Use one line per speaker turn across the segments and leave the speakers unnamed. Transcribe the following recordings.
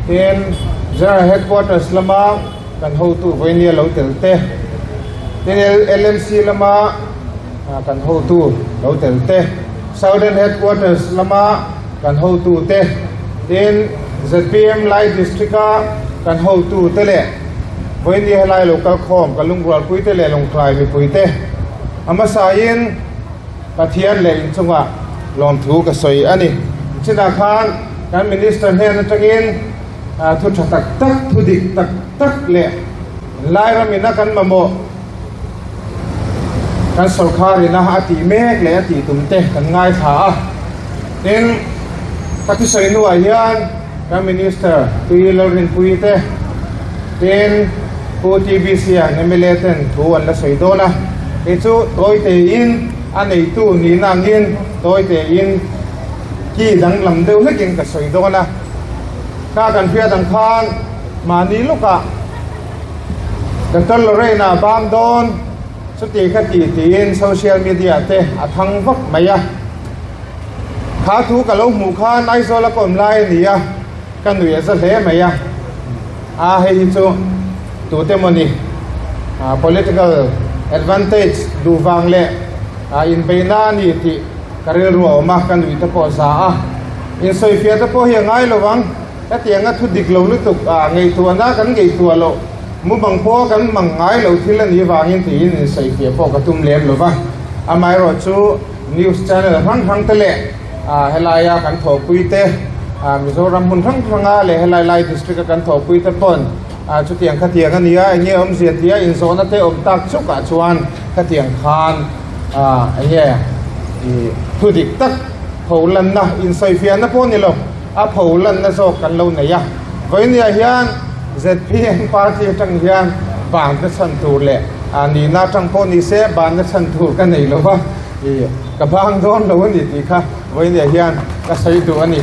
Tin, General Headquarters lama kan hotu vawinia lo tel te, tin LMC lama kan hotu lo tel te, Southern Headquarters lama kan hotu te, tin zpm Lai District-a kan hotu te leh vawinia helai lo kalkhawm ka lungrualpui te leh Lawngtlai mipui te a hmasain Pathian leh inchungah lawmthu ka sawi a ni. Chinah khan kan Minister hnen atangin thu tha tak tak, thu dik tak tak leh Lairamina kan mamawh kan sawrkharina a tih mek leh a tih tum te kan ngaithla a. Tin, ka thusawi hnuah hian kan Minister Tui Lalrinpuii te, tin Pu TBC an mla ten thu an la sawi dawn a, kei chu tawi tein a neitu nihna angin tawi tein ki danglam deuh hlekin ka sawi dawn a. Kha kan hriat ang khan mahni lawkah Doctor Lorraine a bang dawn chuti kha ti tiin social media te a thang vak mai a. Kha thu ka lo hmuh khan Aizawl a ka awm lai a ni a, ka nui a za hle mai a. A hei hi chu tute maw ni political advantage duh vang leh inbeihna a ni tih ka rilru a awm a, ka nui te pawh a za a. Insawifiah te pawh hi a ngai lo ang, hetianga thu dik lo lutuk ngaihtuahna kan ngaihtuah loh mumang pawh kan mang ngai lo thil a nih vangin tiin insawifiah pawh ka tum lem lo va. Amaherawhchu News channel hrang hrang te leh helaia kan thawhpui te, Mizoram hmun hrang hranga leh helai lai district a kan thawhpui te pawn chutiang khatiang a ni a, enge awmzia tia inzawhna te awm tak chukah chuan khatiang khan enge thu dik tak pholanna insawifiahna pawh ni lo a pholanna zawk kan lo nei a. Vawinia hian zpm party atang hian banna chhan tur leh nihna atang pawh ni se banna chhan tur ka nei lo va, ka bang dawn lo a ni tih kha vawinia hian ka sawi duh a ni.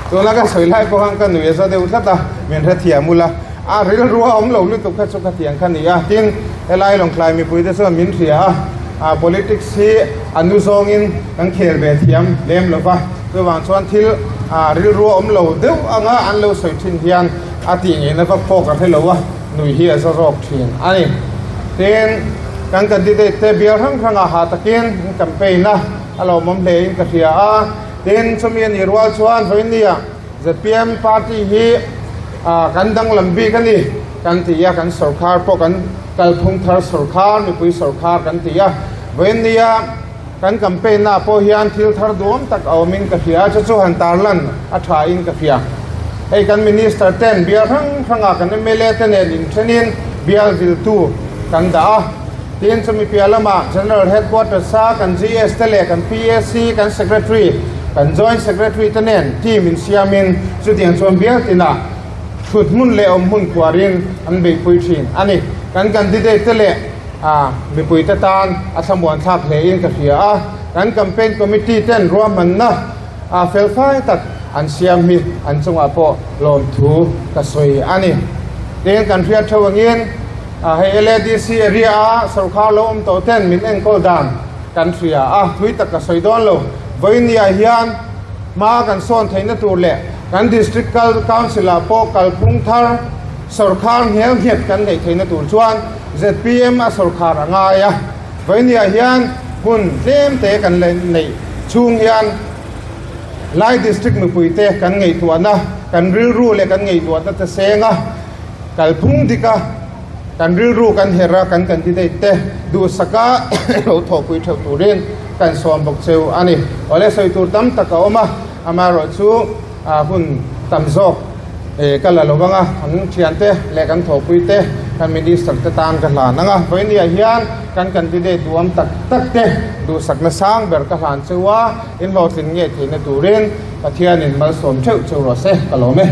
Tuna ka sawi lai pawh khan ka nui a za deuh tlat a, min hrethiam ula, a rilru a awm lo lutuk kha chu khatiang kha ni a. Tin, helai Lawngtlai mipuite chuan min hria a, politics hi a nu zawngin kan khel ve thiam lem lo va, chuvang chuan thil rilru a awm lo deuh anga an lo sawi thin hian a tih ngeina vak pawh ka hre lo a, nui hi a za zawk thin a ni. Tin, kan candidate te bial hrang hrangah ha takin an campaign a, a lawmawm hlein ka hria a. Tin, chumi a nih rual chuan vawinia zpm party hi kan danglam bik a ni kan ti a, kan sawrkhar pawh kan kalphung thar sawrkhar, mipui sawrkhar kan ti a. Vawinia kan campaign naah pawh hian thil thar duam tak a awmin ka hria a, chu chu han tarlan a thain ka hria. Hei kan minister ten bial hrang hrangah kan mla te nen inthenin bial viltu kan dah a. Tin, chumi piah lamah General Headquarters a kan GS te leh kan PAC, kan Secretary, kan Joint Secretary te nen team insiamin chutiang chuan bial tinah thut hmun leh awm hmun khuarin an beihpui thin a ni. Kan candidate te leh mipui te tan a thlamuan thlak hlein ka hria a, kan campaign committee ten ruahmanna felfai tak an siam hi an chungah pawh lawmthu ka sawi a ni. Tin, kan hriat theuh angin, Hei LADC area a sawrkhar lo awm tawh ten min enkawl dan kan hria a, thui tak ka sawi dawn lo. Vawinia hian hma kan sawn theihna tur leh kan District Council ah pawh kalphung thar sawrkhar nghel nghet kan neih theihna tur chuan zpm a sawrkhar a ngai a. Vawinia hian hun tlem te kan neih chhung hian Lai District mipuite kan ngaihtuahna, kan rilru leh kan ngaihtuahna te seng a, Kalphung dika kan rilru kan herh a, kan candidate te duhsaka lo thawhpui theuh turin kan sawm bawk cheu a ni. Awle sawi tur tam tak a awm a, amaherawhchu hun tam zawk ka la lo vang a, kan thiante leh kan thawhpui te, kan minister te tan ka hlan ang a. Vawinia hian kan candidate duham tak tak te duhsakna sang ber ka hlan cheu a, inhlawhtlin ngei theihna turin Pathianin malsawm theuh cheu rawh se, ka lawm e.